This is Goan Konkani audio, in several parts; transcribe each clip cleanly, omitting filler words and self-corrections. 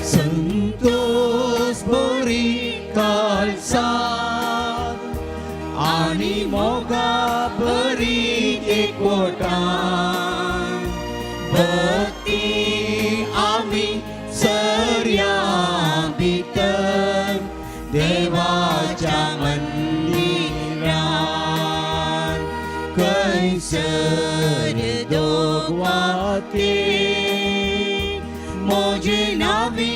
संतोष बरी कालसान आनी मोगा बरी एकवटान भक्ती आमी सर्या भितर देवाच्या मंदिरान खंयसर दोगवाते म्हजे नावी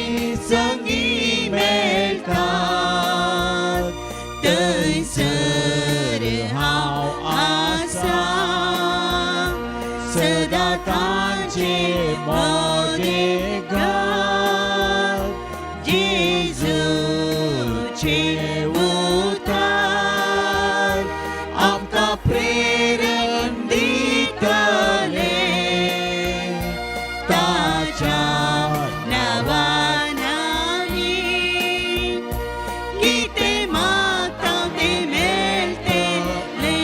संगी मेळटात थंयसर हांव आसा सदां तांचे मोदेगात जेजूचे उतार आमकां प्रेरण दितले ताच्या नांवान आमी कितें मागता तें मेळटलें.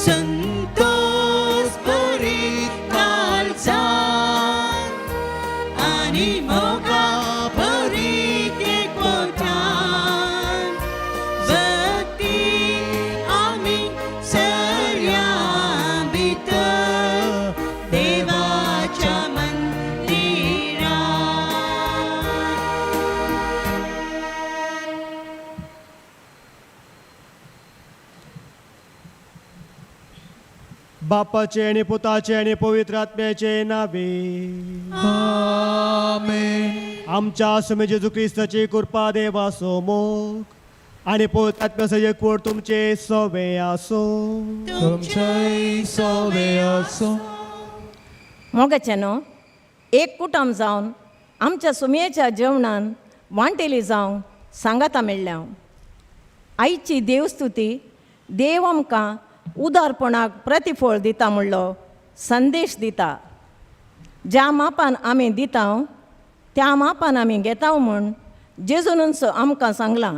संतोष बरी काळजान आनी मोगा बरी एकवटान भक्ती आमी सर्या भितर देवाच्या मंदिरात. बापाचे आणि पुताचे आणि पवित्र आत्म्याचे नावे. आमेन. आमच्या स्वामी जेजू क्रिस्ताची कृपा, देवाचो मोग आणि पवित्र आत्म्याचो एकवट तुमचे सवे आसो. तुमच्याय सोवे आसूं. मोगाचें न्हू, एक कुटुंब जावन आमच्या सुमयेच्या जेवणान वांटेली जावंक सांगाता मेळ्ळ्या हांव. आयची देवस्तुती देव आमकां उदारपणाक प्रतिफळ दिता म्हणलो संदेश दिता. ज्या मापान आमी दिता त्या मापान आमी घेता म्हूण जेजूनच आमकां सांगलां.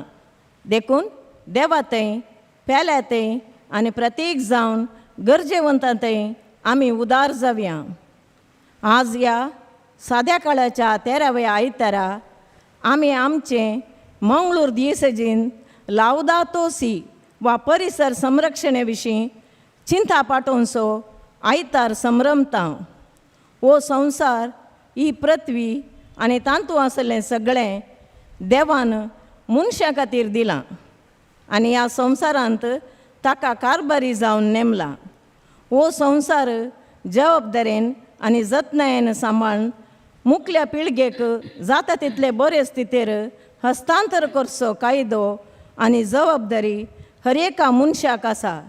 देखून देवा थंय, पेल्या थंय आनी प्रत्येक जावन गरजेवंता थंय आमी उदार जावया. आज ह्या साद्या काळाच्या 13व्या आयतारा आमी आमचें मंगळूर दियसेजीन लावदातो सी वा परिसर संरक्षणे विशीं चिंता पाटोवनसो आयतार संभ्रमता. हो संवसार, ही पृथ्वी आनी तातूंत आसलें सगळें देवान मनशां खातीर दिलां आनी ह्या संवसारांत ताका कारभारी जावन नेमला. हो संवसार जबाबदारेन आनी जतनायेन सांबाळून मुखल्या पिळगेक जाता तितले बरे स्थितीर हस्तांतर करचो कायदो आनी जबाबदारी हर एका मनशाक आसा.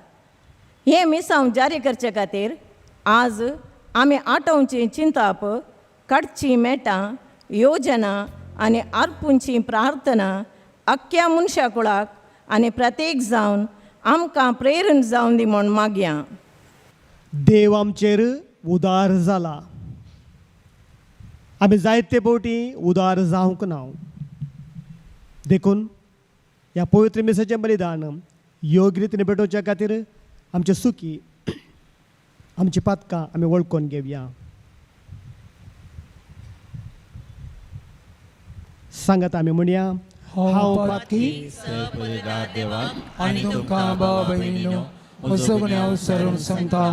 हें मिसांव जारी करचे खातीर आज आमी आटोवची चिंताप, काडची मेटां, योजना आनी आर्पूंची प्रार्थना अख्ख्या मनशा कुळाक आनी प्रत्येक जावन आमकां प्रेरण जावन दी म्हूण मागया. देव आमचेर उदार जाला. आमी जायते फावटी उदार जावंक ना. देखून ह्या पवित्र मिसाचें बलिदान योग्य रितीन पेटोवच्या खातीर आमचे सुखी, आमची पातकां आमी वळखून घेवया. सांगात आमी म्हणया, हांव पातकी. देवाक आनी तुमकां भाव भयणीनो म्हजो गुन्यांव सरून सांगता.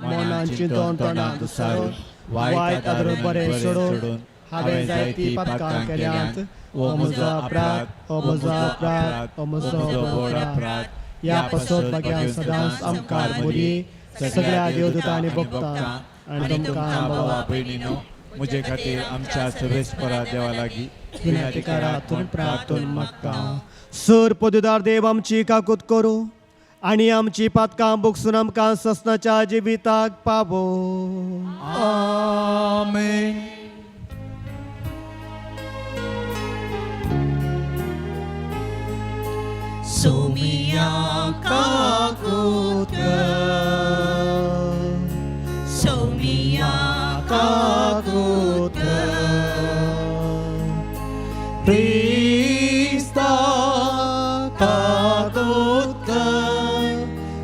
मनान चिंतून, तोंडान दुसारून, वायट आदरून, बरें सोडून हांवें जायतीं पातकां केल्यांत. हो म्हजो अपराध, हो म्हजो अपराध, हो म्हजो व्हड अपराध. ह्या पासत भाग्यान सदांच आमकां मोरी, सगळ्या देवदूतां आनी भक्तां आनी तुमकां भावा भयणीनो म्हजे खातीर आमच्या सर्वेस्परा देवा लागीं विनंती करात, प्रार्थून मागता. सर पदुदार देव आमची काकूत करूं. आनी आमची पातकां भोगसून आमकां ससनाच्या जिविताक पावो. आमेन. सोमिया काकूत कर, सोमिया काकूत क्रिस्ता, काकूत कर,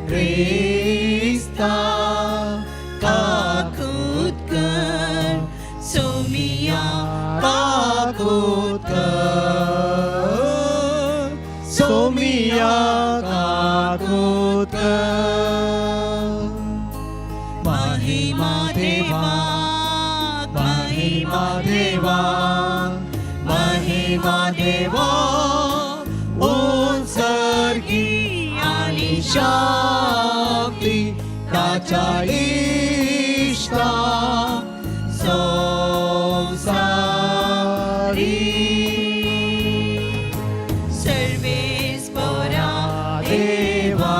क्रिस्ता काकूत कर, सोमिया काकूत कर, सोमिया काकूत कर. महिमा देवा, महिमा देवा, महिमा देवा, उत्सर्गी आणि शांती ताच्या इश्टा संसारी. सर्वेस्परा देवा,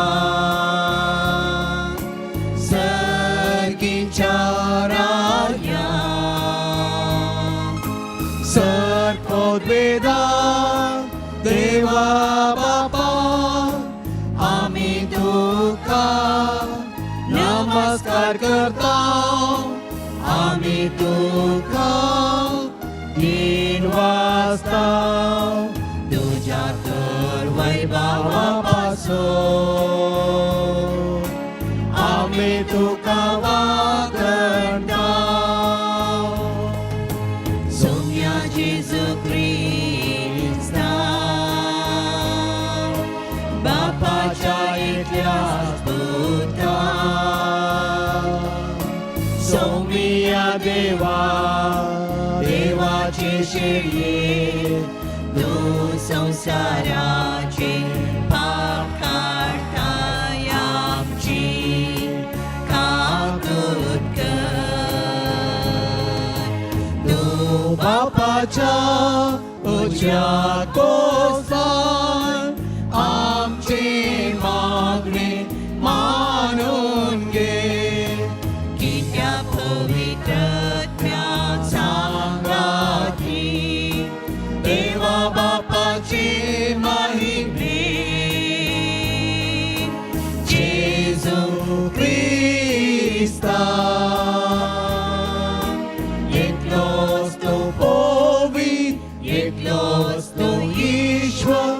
सर्गीच्या राज्या सर्पोद्वेदा देवा बापा, आम्ही तुका नमस्कार करता, आम्ही तुका तीन वाजता तुझ्या तर वैभवापासून आम्ही तुका वागणता. सोम्या जेजू क्रिस्ता, बापाच्या एकल्या पुता, सौमिया देवा, देवाचे शेरये, तू संसाराचे पाप काडताय, आमची काकूत कर. तू बापाच्या उजव्या कोसान आमची मागणी मानून घे. कित्या पवित्रत्म्याक सांगाती, देवा बापाची महिमे, जेजू क्रिस्ता, एकलोच तो पवित्र, एकलोच तो ईश्वर,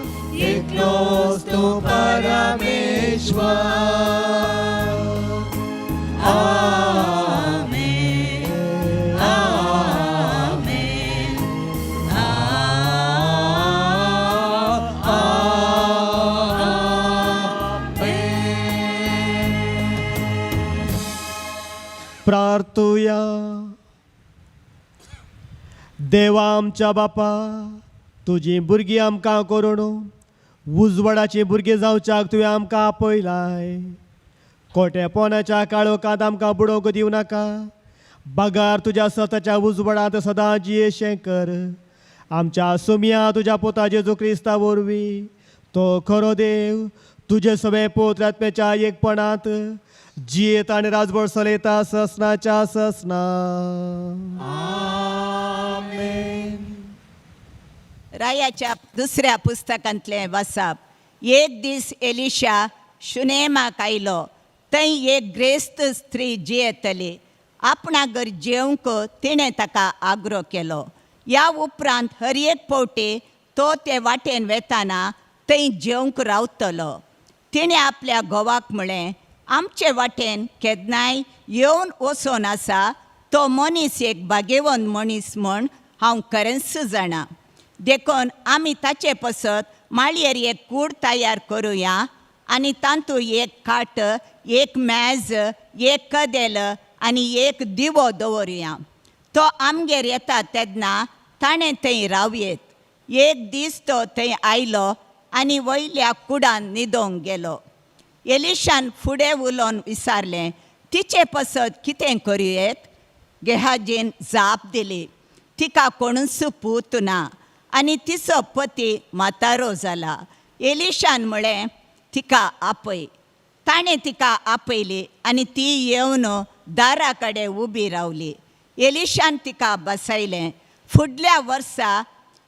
एकलोच तो परमेश्वर. आमेन, आमेन, आमेन. प्रार्थुया. देवा आमच्या बापा, तुजी भुरगीं आमकां करून उजवाडाची भुरगीं जावच्याक तुवें आमकां आपयलाय. कोटेपोनाच्या काळोखांत आमकां बुडोवंक दिवं नाका, बगार तुज्या सताच्या उजवाडांत सदां जियेशें कर. आमच्या सुमया तुज्या पुता जेजू क्रिस्ता वरवीं, तो खरो देव, तुजे सगळे पवित्र आत्म्याच्या एकपणांत जियेत आनी राजभर चलयता ससनाच्या ससना. आमेन. रायाच्या दुसऱ्या पुस्तकांतलें वासाप. एक दीस एलिशा शुनेमाक आयलो. थंय एक ग्रेस्त स्त्री जियेतली. आपणा घर जेवंक तिणें ताका आग्रो केलो. ह्या उपरांत हर एक फावटी तो ते वाटेन वेताना थंय जेवंक रावतलो. तिणें आपल्या घोवाक म्हळें, आमचे वाटेन केन्नाय येवन वचोन आसा तो मनीस एक भागेवन मनीस म्हण हांव खरेंच जाणा. देखून आमी ताचे पसत माळयेर एक कूड तयार करुया आनी तातूंत एक खाट, एक मेज, एक कदेल आनी एक दिवो दवरुया. तो आमगेर येता तेन्ना ताणें थंय रावयेत. एक दीस तो थंय आयलो आनी वयल्या कुडान न्हिदोंक गेलो. एलिशान फुडें उलोवन विचारलें, तिचे पसत कितें करुयेत? गेहाजीन जाप दिली, तिका कोणूच पूत ना आनी तिचो पती म्हातारो जाला. एलिशान म्हळें, तिका आपय. ताणें तिका आपयली आनी ती येवन दारा कडेन उबी रावली. एलिशान तिका बसयलें, फुडल्या वर्सा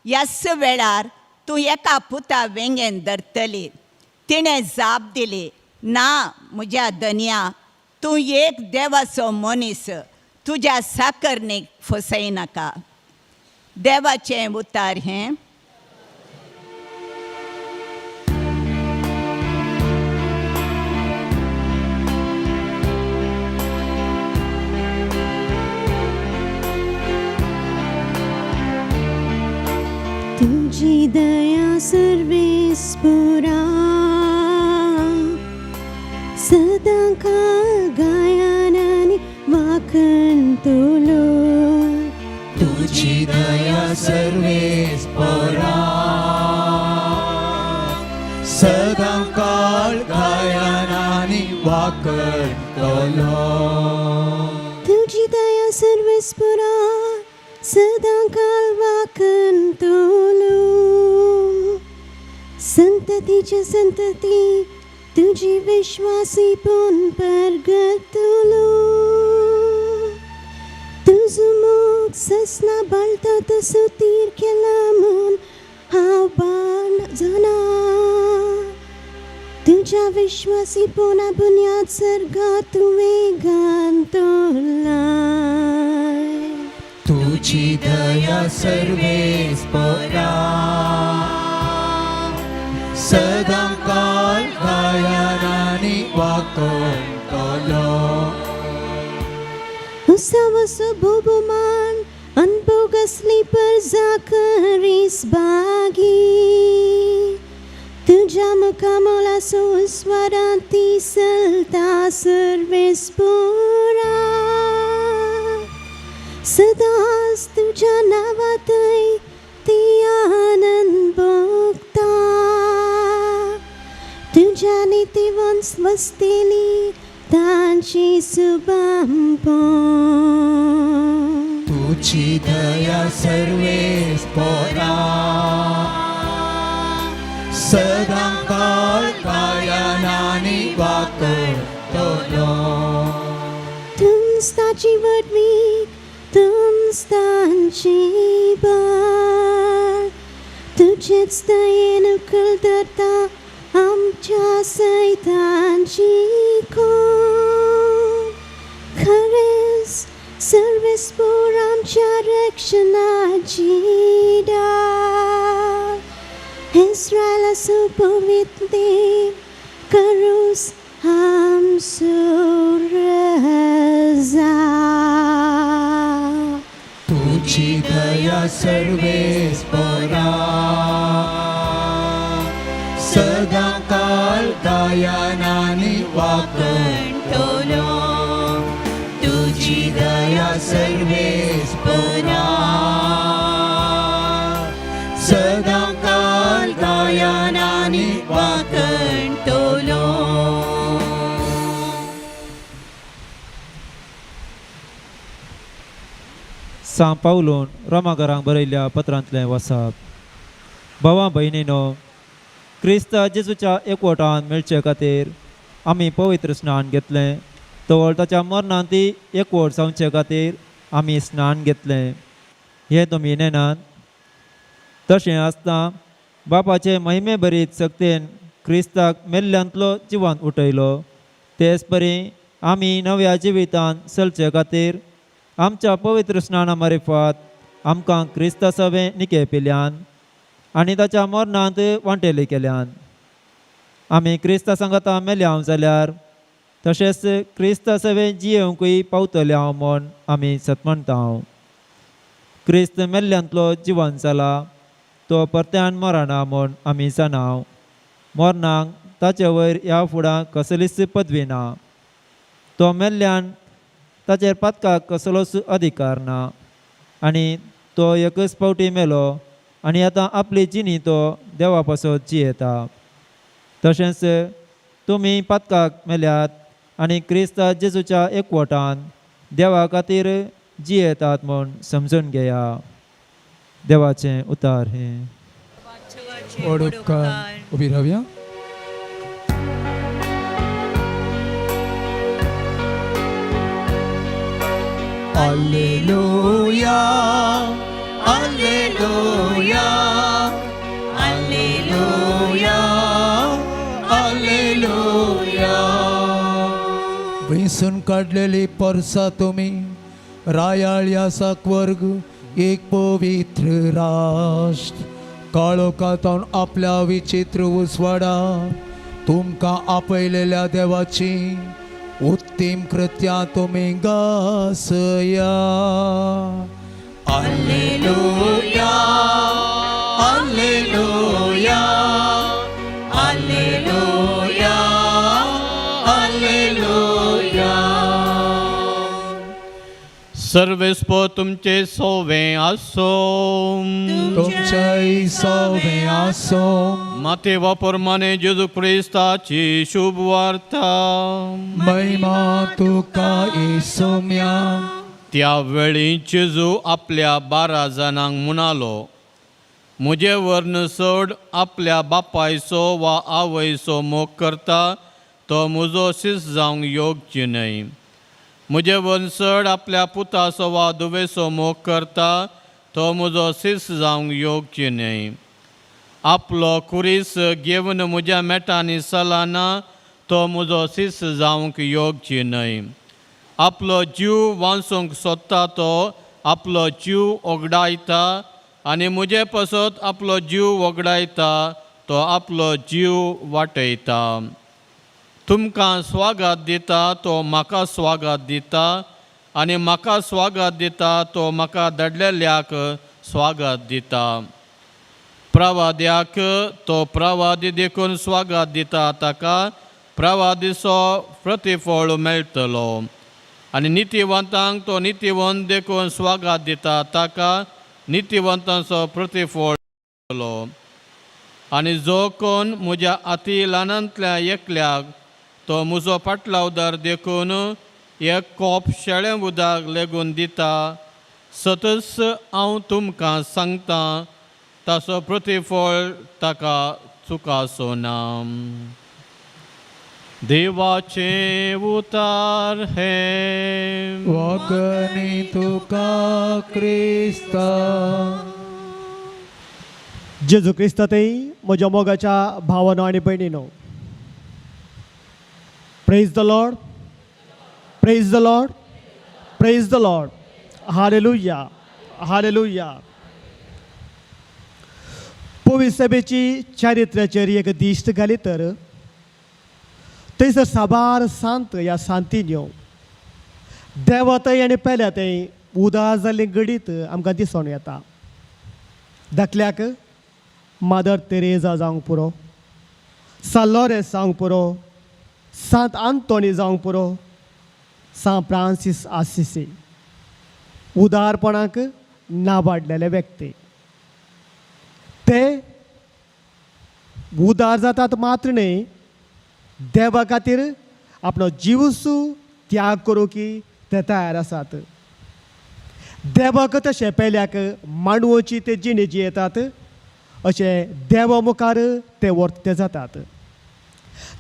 ह्याच वेळार तूं एका पुता वेंगेन धरतली. तिणें जाप दिली, ना म्हज्या धनया, तूं एक देवाचो मनीस, तुज्या साकरणीक फसयनाका. देवाचें उतार हें. तुझी दया सर्वेस्पुरा सदांकाळ गायनानी वाखणतलो. तुझी दया सर्वेस्परा सदांकाळ गायनानी वाखणतलो. तुझी दया सर्वेस्पुरा सदांकाळ वाखणतलो. संततीच्या संतती तुझी विश्वासी पूण परगतलो. तुजो मोग ससना बळटा तसो तीर केला म्हूण हांव बाण जाणा. तुज्या विश्वासी पुना बुन्याद सर्गा तुवें घालतलाय. तुझी दया सर्वेस्परा सदांकाळ गायनानी वाखणतलो. उसावसो बोबोमान अनभोगसली परजा करीस बागी. तुज्या मुखामोलासो स्वरांत ती चलता सर्वेस्पुरा. सदांच तुज्या नांवांतय ती आनंद भोगता. तुज्या नितीवंत वसतेली तांची सुबांपण. तुझी दया सर्वेस्परा सदांकाळ गायनानी वाखणतलो. तुमच ताची व्हडवीक, तुमच तांची बळ. तुजेच दयेन उखल धरता आमच्या सैतांची कोण. खरेंच सर्वेस्पूर आमच्या रक्षणाची डाळ. इस्रायलाचो पवित्र देव करूस आमचो रजा. तुझी दया सर्वेस्परा सदांकाळ गायनानी वाखणतलो. तुझी दया सर्वेस्परा सदांकाळ गायनानी वाखणतलो. सां पावलून रोमाघरांक बरयल्ल्या पत्रांतलें वाचप. भावा भयणीनो, क्रिस्त जेजूच्या एकवटान मेळचे खातीर आमी पवित्र स्नान घेतलें. तवळ ताच्या मरणान ती एकवट जावचे खातीर आमी स्नान घेतलें हें तुमी नेनात. तशें आसता बापाचे महिमे भरीत सक्तेन क्रिस्ताक मेल्ल्यांतलो जिवान उठयलो. तेच परी आमी नव्या जिवितान चलचे खातीर आमच्या पवित्र स्नाना मारिफात आमकां क्रिस्ता सवें निके पिल्यान आनी ताच्या मरणांत वांटेली केल्यान. आमी क्रिस्ता सांगाता मेल्या जाल्यार तशेंच क्रिस्ता सवें जियेवंकूय पावतले हांव म्हूण आमी सतमणता. क्रिस्त मेल्ल्यांतलो जिवन जाला, तो परत्यान मरना म्हूण आमी जाणाव. मरणाक ताचे वयर ह्या फुडां कसलीच पदवी ना. तो मेल्ल्यान ताचेर पातकाक कसलोच अधिकार ना आनी तो एकच फावटी मेलो आनी आतां आपली जिणी तो देवा पासत जियेता. तशेंच तुमी पातकाक मेल्यात आनी क्रिस्ता जेजूच्या एकवटान देवा खातीर जियेतात म्हूण समजून घेया. देवाचें उतार हें. व्हड उपकार. उबी रावया. Alleluia, alleluia, alleluia, alleluia. विसून काडलेली परसा तुमी रायाळ्या वर्ग एक पवित्र राष्ट्र काळोखांतून आपल्या विचित्र उजवाडा तुमकां आपयलेल्या देवाची उत्तीम कृत्या तुमी गासया. Alleluia, alleluia, alleluia, alleluia. सर्वेस्पो तुमचे सोवे आसो. तुमच्याय सवे आसो. मातेवा प्रमाणे जेजू क्रिस्ताची शुभ वार्ता. महिमा तुका येसुम्या. त्या वेळी जेजू आपल्या 12 जाणांक म्हणालो, म्हजे वर्ण चड आपल्या बापायचो वा आवयचो मोग करता तो म्हजो शिस जावंक योग्य न्हय. म्हजे वर्ण चड आपल्या पुताचो वा धुवेचो मोग करता तो म्हजो शिस जावंक योग्य न्हय. आपलो खुरीस घेवन म्हज्या मेटांनी चलना तो म्हजो शिस जावंक योग्य न्हय. आपलो जीव वांचूंक सोदता तो आपलो जीव ओगडायता आनी म्हजे पसत आपलो जीव वगडायता तो आपलो जीव वाटयता. तुमकां स्वागत दिता तो म्हाका स्वागत दिता आनी म्हाका स्वागत दिता तो म्हाका धाडलेल्याक स्वागत दिता. प्रवाद्याक तो प्रवादी देखून स्वागत दिता ताका प्रवादीचो प्रतिफळ मेळटलो आनी नितीवंतांक तो नितीवंत देखून स्वागत दिता ताका नितीवंतांचो प्रतिफळ मेळटलो. आनी जो कोण म्हज्या अती ल्हानांतल्या एकल्याक तो म्हजो पाटलावदार देखून एक कोप शेळें उदक लेगून दिता, सतच हांव तुमकां सांगता ताचो प्रतिफळ ताका चुकाचो ना. देवाचें उतार हें. वाकणी तुका क्रिस्ता. जेजू क्रिस्तातय म्हज्या मोगाच्या भावानो आनी भयणीनो, praise the Lord, praise the Lord, praise the Lord. Hallelujah, hallelujah. पवित्र सभेची चारित्र्याचेर एक दिश्ट घाली तर थंयसर साबार सांत ह्या सांतीन्यो देवातय आनी पेल्यातय उदास जाल्ली घडीत आमकां दिसून येता. धाकल्याक मादर तेरेजा जावंक पुरो, सान लॉरेन्स जावंक पुरो, सांत आंतोनी जावंक पुरो, सांत फ्रांसीस आसिसी, उदारपणाक नाबाडलेले व्यक्ती. ते उदार जातात मात्र न्हय, देवा खातीर आपलो जीवसू त्याग करूं की ते तयार आसात. देवाक तशें पेल्याक मांडवची ते जिणे जियेतात, अशें देवा मुखार ते वर्ते जातात.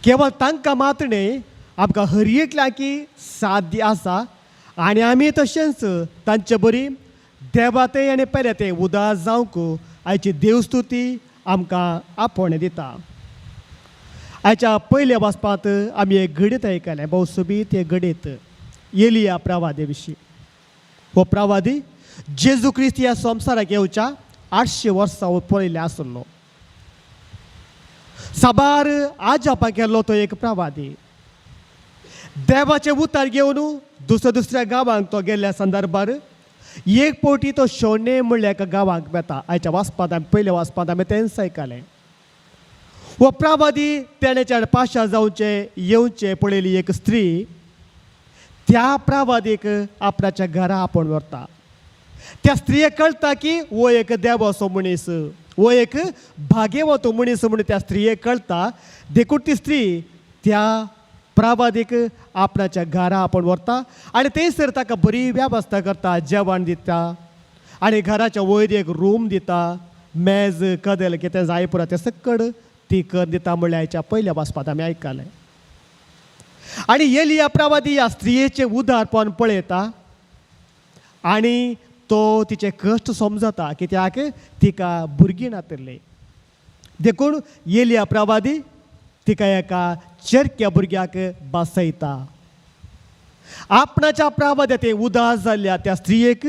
केवळ तांकां मात्र न्हय, आमकां हर एकल्याकी साध्य आसा आनी आमी तशेंच तांचे बरी देवाते आनी पेल्याते उदास जावंक आयची देवस्तुती आमकां आपोवणें दिता. आयच्या पयल्या वाचपांत आमी एक घडीत आयकलें, भोव सोबीत एक घडीत एलिया प्रवादी विशीं. हो प्रवादी जेजू क्रिस्त ह्या संवसाराक येवच्या 800 वर्सां पळयल्लें आसलो. साबार आजापां केल्लो तो एक प्रवादी. देवाचें उतार घेवन दुसऱ्या दुसऱ्या गांवांक तो गेल्ल्या संदर्भार एक फावटी तो शोणे म्हणल्या एका गांवांक वेता. आयच्या वाचपांत आमी पयल्या वाचपांत आमी तेंच आयकलें. हो प्रवादी तेणेच्यान पाशा जावचें येवचें पळयली एक स्त्री त्या प्रवादीक आपणाच्या घरा आपोवन व्हरता. त्या स्त्रियेक कळटा की हो एक देवाचो मनीस, हो एक भाग्यवतो मनीस म्हणून त्या स्त्रियेक कळटा. देखून ती स्त्री त्या प्रवादीक आपणाच्या घरा आपोवन व्हरता आनी थंयसर ताका बरी वेवस्था करता, जेवण दिता आनी घराच्या वयर एक रूम दिता, मेज कदेल कितें जाय पुरो तें सकड ती कर दिता म्हणल्यार आयच्या पयल्या वाचपांत आमी आयकलें. आनी एलिया प्रवादी ह्या स्त्रियेचें उदारपण पळयता आनी तो तिचे कश्ट समजता कित्याक तिका भुरगीं नातिल्ली. देखून एलिया प्रवादी तिका एका चेरक्या भुरग्याक बसयता. आपणाच्या प्रवाद्या ते उदास जाल्ल्या त्या स्त्रियेक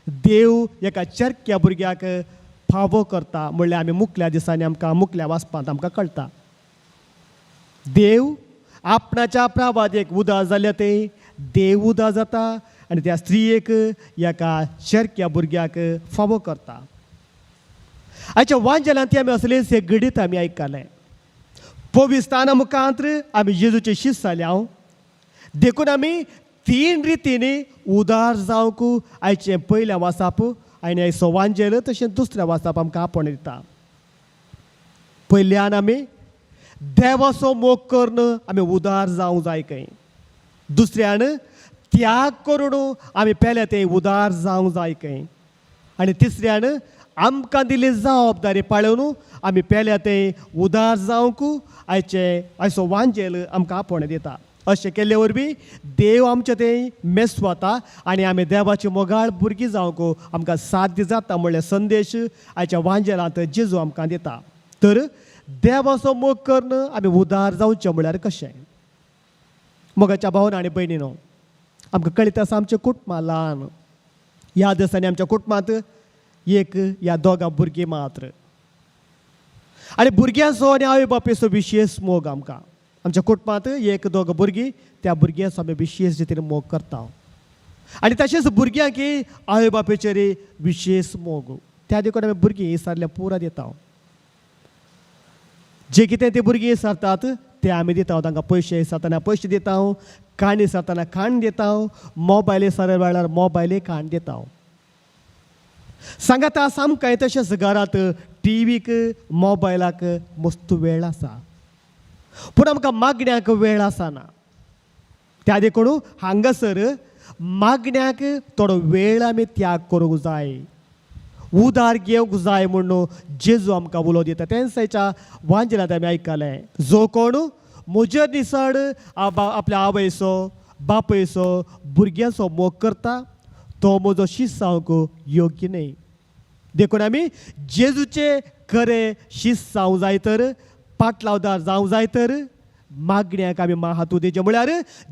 देव एका चेरक्या भुरग्याक फावो करता म्हणल्यार आमी मुखल्या दिसांनी आमकां मुखल्या वाचपांत आमकां कळटा. देव आपणाच्या प्रवादेक उदास जाल्या ते देव उदास जाता आनी त्या स्त्रियेक एका चेरक्या भुरग्याक फावो करता. आयच्या वांजेलांत ती आमी असलेच हे घडीत आमी आयकलें. पविस्ताना मुखांत आमी जेजूचे शिस्त जाले हांव देखून आमी तीन रितींनी उदार जावंक आयचें पयलें वासाप आनी आयचो वांजेल तशें दुसरें वासाप आमकां आपोवन दिता. पयल्यान आमी देवाचो मोग करून आमी उदार जावंक जाय खंय. दुसऱ्यान त्याग करून आमी पेले ते उदार जावंक जाय खंय. आनी तिसऱ्यान आमकां दिल्ली जबाबदारी पाळोवन आमी पेल्या ते उदार जावंक आयचे आयचो वांजेल आमकां आपोवणें दिता. अशें केल्ले वरवीं देव आमचे ते मेस्वाता आनी आमी देवाची मोगाळ भुरगीं जावंक आमकां साध्य जाता म्हणल्यार संदेश आयच्या वांजेलांत जेजू आमकां दिता. तर देवाचो मोग करून आमी उदार जावचें म्हणल्यार कशें? मोगाच्या भावन आनी भयणीनो, आमकां कळीत आसा आमचें कुटुंबां ल्हान. ह्या दिसांनी आमच्या कुटुंबांत एक ह्या दोगां भुरगीं मात्र आनी भुरग्यांचो आनी आवय बापायचो विशेश मोग आमकां. आमच्या कुटुंबांत एक दोग भुरगीं त्या भुरग्यांचो आमी विशेश रितीन मोग करता आनी तशेंच भुरग्यांक आवय बापायचेर विशेश मोग. त्या देखून आमी भुरगीं विसारल्या पुरा दिता. जे कितें ती भुरगीं विसारतात ते आमी दिता. तांकां पयशे विसारतना पयशे दिता, काणी विसारतना खाण दिता, मोबायल विसारल्या वेळार मोबायलय खाण दिता. सांगात आमकां तशेंच घरांत टिवीक मोबायलाक मस्त वेळ आसा पूण आमकां मागण्याक वेळ आसना. त्या देखून हांगासर मागण्याक थोडो वेळ आमी त्याग करूंक जाय, उदार घेवंक जाय म्हणून जेजू आमकां उलो दिता. तेंच आयच्या वांजेलांत आमी आयकलें, जो कोण म्हजे निसण आपल्या आवयचो बापायचो भुरग्यांचो मोग करता तो म्हजो शीस जावंक योग्य न्हय. देखून आमी जेजूचे खरे शीस जावंक जाय तर पाटलावदार जावंक जाय तर मागण्याक आमी माहातू दिवचें म्हळ्यार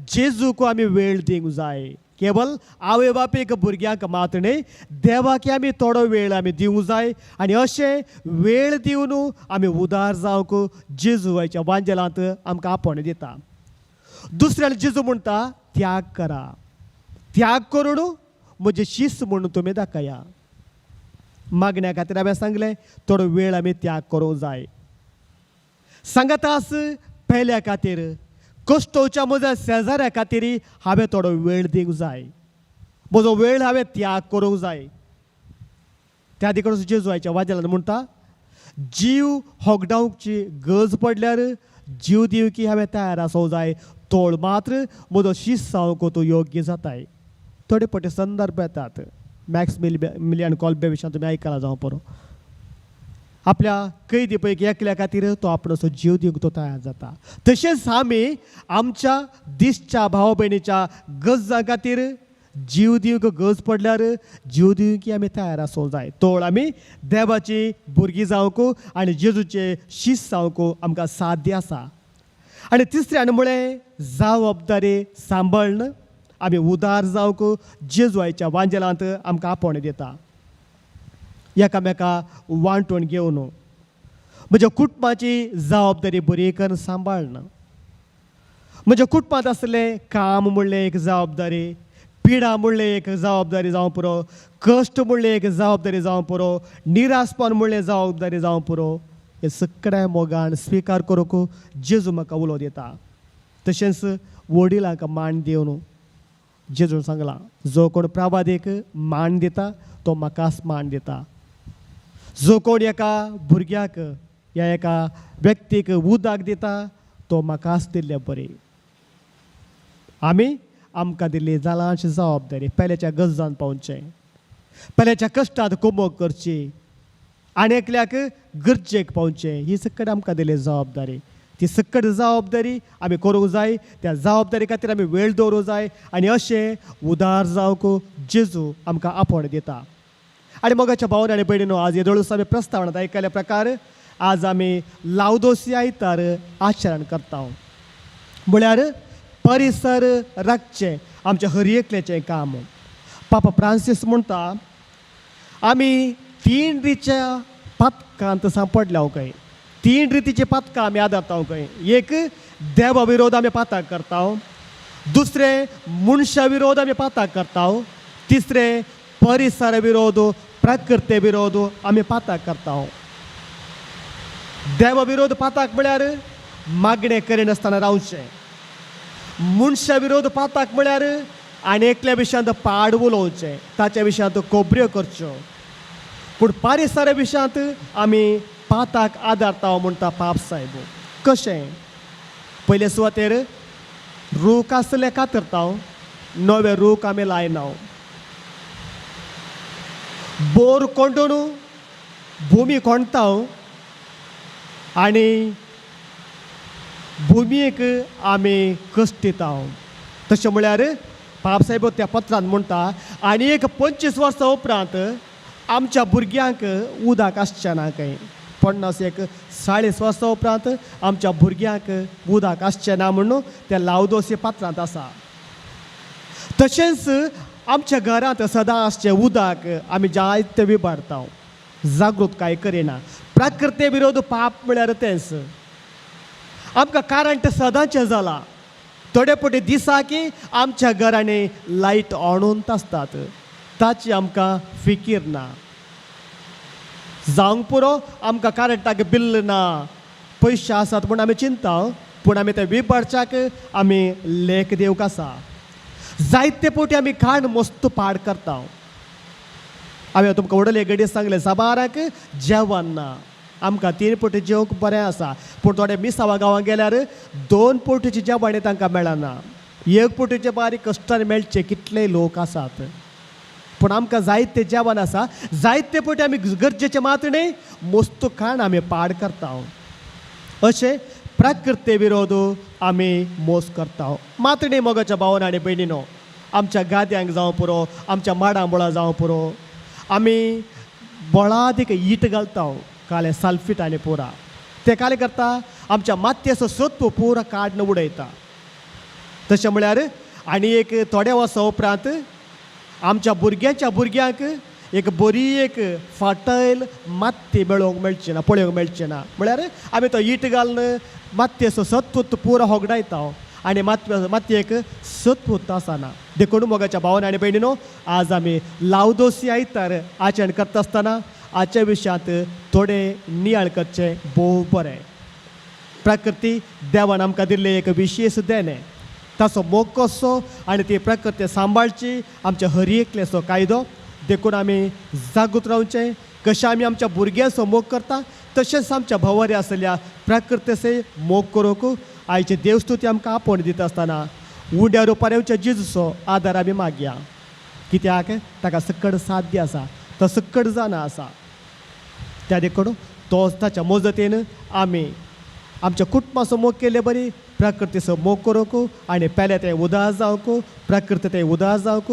जेजूक आमी वेळ दिवंक जाय. केवल आवय बापायक भुरग्यांक मात न्हय, देवाक आमी थोडो वेळ आमी दिवंक जाय आनी अशें वेळ दिवन आमी उदार जावंक जेजू आयच्या वांजेलांत आमकां आपोवणें दिता. दुसऱ्यान जेजू म्हणटा त्याग करा, त्याग करून म्हजें शिस्त म्हणून तुमी दाखया. मागण्या खातीर हांवें सांगलें थोडो वेळ आमी त्याग करूंक जाय. सांगातास पेल्या खातीर कश्टोवच्या म्हज्या शेजाऱ्या खातीर हांवें थोडो वेळ दिवंक जाय, म्हजो वेळ हांवें त्याग करूंक जाय. त्या देखून जेजू आयच्या वाजेलान म्हणटा जीव होगडावची गरज पडल्यार जीव दिवकी हांवें तयार आसूंक जाय, तोळ मात्र म्हजो शीस जावंक तूं योग्य जाताय. थोडे पटे संदर्भ येतात. मॅक्स मिलियन कॉल्बे विशयान तुमी आयकलां जावं पुरो. आपल्या कैदी पैकी एकल्या खातीर तो आपणाचो जीव दिवंक तो तयार जाता. तशेंच आमी आमच्या दिसच्या भाव भयणीच्या गरजां खातीर जीव दिवंक गरज पडल्यार जीव दिवंक आमी तयार आसूंक जाय. तोळ आमी देवाची भुरगीं जावंक आनी जेजूचे शीस जावंक आमकां साध्य आसा. आनी तिसऱ्यान म्हळें जबाबदारी सांबाळन आमी उदार जावंक जेजू आयच्या वांजेलांत आमकां आपोवणें दिता. एकामेका वांटून घेवन म्हज्या कुटुंबाची जबाबदारी बरी करून सांबाळना. म्हज्या कुटुंबांत आसलें काम म्हणलें एक जबाबदारी, पिडा म्हणलें एक जबाबदारी जावं पुरो, कश्ट म्हणलें एक जबाबदारी जावं पुरो, निरासपण म्हणलें जबाबदारी जावं पुरो. हे सगळ्या मोगान स्विकार करूंक जेजू म्हाका उलो दिता. तशेंच वडिलांक मान दिवन जेजून सांगलां जो कोण प्रवादेक मान दिता तो म्हाकाच मान दिता. जो कोण एका भुरग्याक या एका व्यक्तीक उदक दिता तो म्हाकाच दिल्ले बरी. आमी आमकां दिल्ली जालांची जबाबदारी पेल्याच्या गरजान पावचें, पेल्याच्या कश्टांत कुमोक करची आनी एकल्याक गरजेक पावचें, ही सगळें आमकां दिल्ली जबाबदारी. ती सकट जबाबदारी आमी करूंक जाय. त्या जबाबदारी खातीर आमी वेळ दवरूंक जाय आनी अशें उदार जावंक जेजू आमकां आपोवणें दिता. आनी मोगाच्या भावन आनी भयणीनो, आज येदोळूस आमी प्रस्तावनांत आयकल्ल्या प्रकार आज आमी लावदोसी आयतार आचरण करता. म्हळ्यार परिसर राखचें आमच्या हर एकल्याचें काम. पापा फ्रांसीस म्हणटा आमी तीन रितीच्या पातकांत सांपडल्या खंय. तीन रितीचे पातकां आमी आदारता खंय. एक, देवा विरोध आमी पाताक करता. दुसरें, मनशा विरोध आमी पाताक करता. तिसरें, परिसर विरोध, प्रकृते विरोध आमी पाताक करता. देवा विरोध पाताक म्हळ्यार मागणें करिनासतना रावचें. मनशा विरोध पाताक म्हळ्यार आनी एकल्या विशयांत पाड उलोवचें, ताच्या विशयांत कोबऱ्यो करच्यो. पूण परिसरा विशयांत आमी पाताक आदारता म्हणटा पाप सायब. कशें? पयले सुवातेर रूख आसले कातरता, नवे रूख आमी लायना. बोर कोंडून भुमी कोणता आनी भुमयेक आमी कश्टिता. तशें म्हळ्यार पाप सायब त्या पत्रांत म्हणटा आनी एक 25 वर्सां उपरांत आमच्या भुरग्यांक उदक आसचें ना खंय. 50 एक 40 वर्सां उपरांत आमच्या भुरग्यांक उदक आसचें ना म्हणून त्या लावदोसी पात्रांत आसा. तशेंच आमच्या घरांत सदां आसचें उदक आमी जायते विबारता, जागृतकाय करिना. प्रकृते विरोध पाप म्हळ्यार तेंच. आमकां करंट सदांचें जालां. थोडे फावटी दिसाकी आमच्या घरांनी लायट ऑनून आसतात, ताची आमकां फिकीर ना. जावंक पुरो आमकां करंटाक बिल्ल ना, पयशे आसात म्हूण आमी चिंता, पूण आमी ते विबारच्याक आमी लेख दिवंक आसा. जायते फावटी आमी खाण मस्त पाड करता. हांवें तुमकां व्हडले घडये सांगलें, साबाराक जेवण ना. आमकां 3 फावटी जेवंक बरें आसा, पूण थोडे मिसावा गांवांत गेल्यार 2 फावटीचें जेवण तांकां मेळना. 1 फावटीचें बारीक कश्टान मेळचें कितले लोक आसात. पूण आमकां जायते जेवण आसा, जायते फावटी आमी गरजेचें मात न्हय मस्त खाण आमी पाड करता. अशें प्रकृते विरोध आमी मोस करता. मात न्हय मोगाच्या भावन आनी भयणीनो, आमच्या गाद्यांक जावं पुरो, आमच्या माडांबोळा जावं पुरो, आमी बळादीक it घालता, कालें साल्फीट आनी पुरा ते कालें करता आमच्या मातयेचो सत्व पुरा काडून उडयता. तशें म्हळ्यार आनी एक थोड्या वर्सां उपरांत आमच्या भुरग्यांच्या भुरग्यांक एक बरी एक फाटयल माती मेळोवंक मेळची ना, पळोवंक मेळचें ना. म्हळ्यार आमी तो it घालून मातयेचो सत्व पुरो होगडायता आनी मातयेक सत्व आसना. देखून मोगाच्या भावन आनी भयणीनो, आज आमी लावदोसी आयतार आचरण करता आसतना आजच्या विशयांत थोडे नियाळ करचें भोव बरें. प्रकृती देवान आमकां दिल्लें एक विशेश देणें, ताचो मोग कसो आनी ती प्रकृती सांबाळची आमच्या हर एकल्याचो कायदो. देखून आमी जागृत रावचें. कशें आमी आमच्या भुरग्यांचो मोग करता तशेंच आमच्या भोंवरी आसलेल्या प्रकृतीचे मोग करूंक आयचे देवस्तुती आमकां आपोवण दिता आसतना उंड्या रुपार येवच्या जेजूचो आदार आमी मागया. कित्याक ताका सकड साध्य आसा, तो सकड जाणा आसा. त्या देखून तो ताच्या मजतीन आमी आमच्या कुटुंबाचो मोग केल्ले बरी प्रकृतीचो मोग करूंक आनी पेले तें उदास जावंक, प्रकृती तें उदास जावंक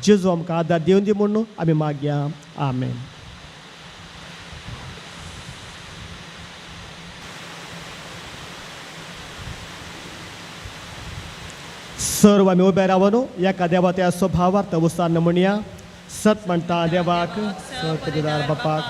जेजू आमकां आदार दिवन दी म्हणून आमी मागया. आमेन. सर्व आमी उबे रावन एका देवा त्या स्वभावार्थ उसान्न म्हणया. सत म्हणटा देवाक, सत बापाक,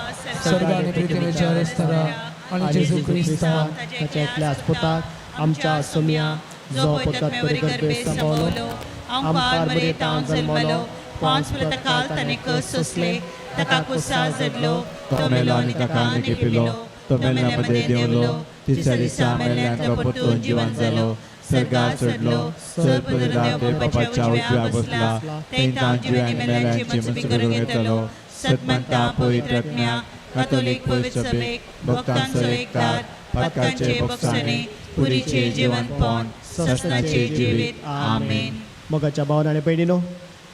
स्वर्ग पृथ्वीच्या रस्त्या आणि जेजू क्रिस्ताक ताच्या एकल्याच पुताक आमच्या सोम्या जो पुतात गर्भे सांबाळलो, आमकार बरे जन्मलो, 5 काल ताणें कस सोंसले, ताका कुसा जडलो, तो मेलो आनी ताका आनी पिलो, तो मेल्ल्या मदें देंवलो, तिसऱ्या दिसा मेल्ल्यांतलो परतून जिवन जालो, स्वर्गार चडलो, सर्व देव बापाच्या उजव्या बसला, थंय जिव्या आनी मेल्यांची मजबी करूंक येतलो. सत मानता पवित्र आत्म्याक, कातोलीक पवित्र सभेक, भक्तांचो एकतार, पातकाचे बक्षाणे, पुरीचे जिवनपण, ससनाचे जिवीत. आमेन. मोगाच्या भावन आनी भयणीनो,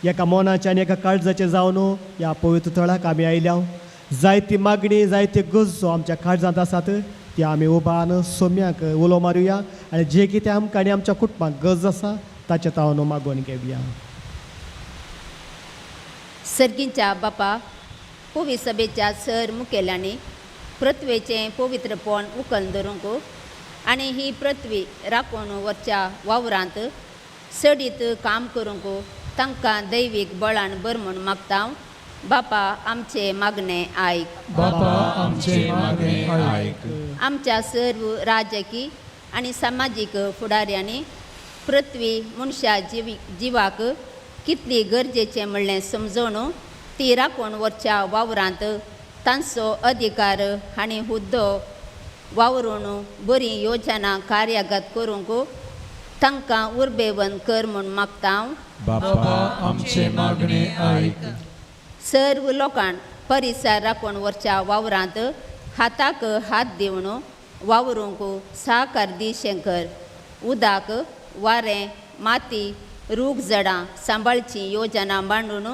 एका मनाचे आनी एका काळजाचे जावन ह्या पवित्र थळाक आमी आयल्या. जायती मागणी, जायती गरजो आमच्या काळजांत आसात. ती आमी उबान सोम्याक उलो मारुया आनी जे कितें आमकां आनी आमच्या कुटुंबाक गरज आसा ताचे तावन मागोवन घेवया. सर्गींच्या बापा, पवी सभेच्या सर मुखेल्यांनी पृथ्वेचें पवित्रपण उखल धरूंक आनी ही पृथ्वी राखून व्हरच्या वावरांत सडीत काम करूंक तांकां दैवीक बळान बर म्हूण मागता. बापा आमचे मागणें आयक. बापा आमचे मागणें आयक. आमच्या सर्व राजकी आनी सामाजीक फुडाऱ्यांनी पृथ्वी मनशा जिवाक कितली गरजेचें म्हणलें समजून ती राखून व्हरच्या वावरांत तांचो अधिकार आनी हुद्दो वावरून बरी योजना कार्यागत करूंक तांकां उर्बेवन कर म्हूण मागता. बापा आमचे मागणें आयक. सर्व लोकांक परिसर राखून व्हरच्या वावरांत हाताक हात दिवन वावरूंक साकार दी शंकर. उदक, वारें, माती, रूख झाडां सांबाळची योजना मांडून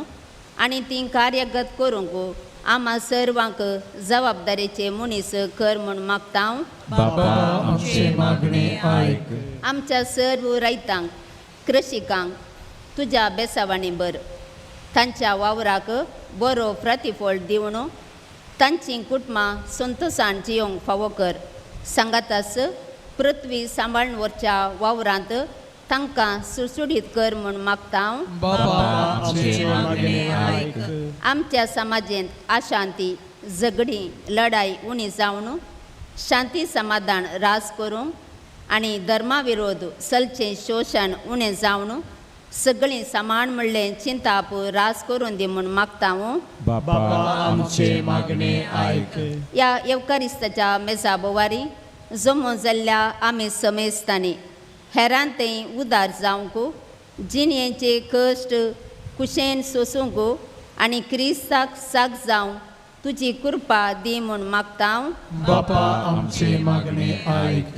आनी ती कार्यगत करूंक आमा सर्वांक जबाबदारेचे मनीस कर म्हूण मागता. बापा आमचे मागणें आयक. आमच्या सर्व रैतांक, कृषिकांक तुज्या बेसावांनी बर तांच्या वावराक बरो प्रतिफळ दिवन तांची कुटुंबां संतोशान जियोंक फावो कर. सांगातास पृथ्वी सांबाळून व्हरच्या वावरांत तांकां सुडसुडीत कर म्हूण मागता. बापा आमचे मागणें आयक. आमच्या समाजेंत अशांती, झगडीं, लढाई उणी जावन शांती समाधान रास करूंक आनी धर्मा विरोध चलचें शोशण उणें जावन सगळीं समान म्हणलें चिंताप रास करून दी म्हूण मागता. बापा आमचे मागणें आयक. ह्या येवकारिस्ताच्या मेजा बोवारी जमो जाल्ल्या आमी समेस्तांनी हेरान थंय उदार जावंक, जिणेचे कश्ट कुशेन सोसूंक आनी क्रिस्ताक साक जावंक तुजी कृपा दी म्हूण मागता. बापा आमचे मागणें आयक.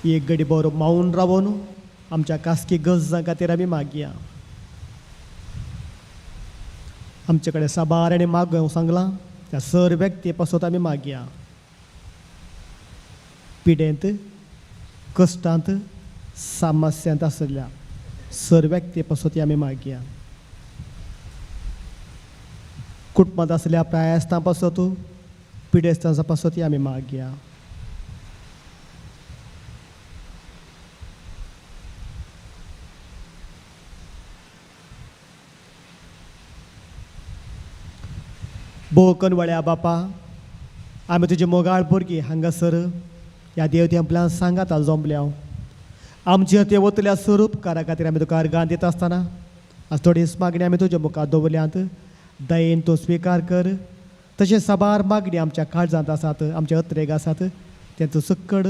एक घडी बरो मावन रावोन आमच्या खासगी गरजां खातीर आमी मागया. आमचे कडेन साबार आनी मागोवंक सांगलां त्या सर व्यक्ती पासत आमी मागया. पिडेंत, कश्टांत, समस्यांत आशिल्ल्या सर व्यक्ती पासत आमी मागया. कुटुंबांत आशिल्ल्या प्रायस्तां पासत, पिडेस्तां पासत आमी मागया. भोव वळ्या बापा, आमी तुजे मोगाळ भुरगीं हांगासर ह्या देव तेंपल्यान सांगाता जमल्या. आमचे ते वतल्या स्वरूप कारा खातीर आमी तुका अर्गां दिता आसतना आज थोडीच मागणी आमी तुज्या मुखार दवरल्यांत. दयेन तूं स्विकार कर. तशें साबार मागणी आमच्या काळजांत आसात, आमच्या अत्रेग आसात, तें तूं सक्कड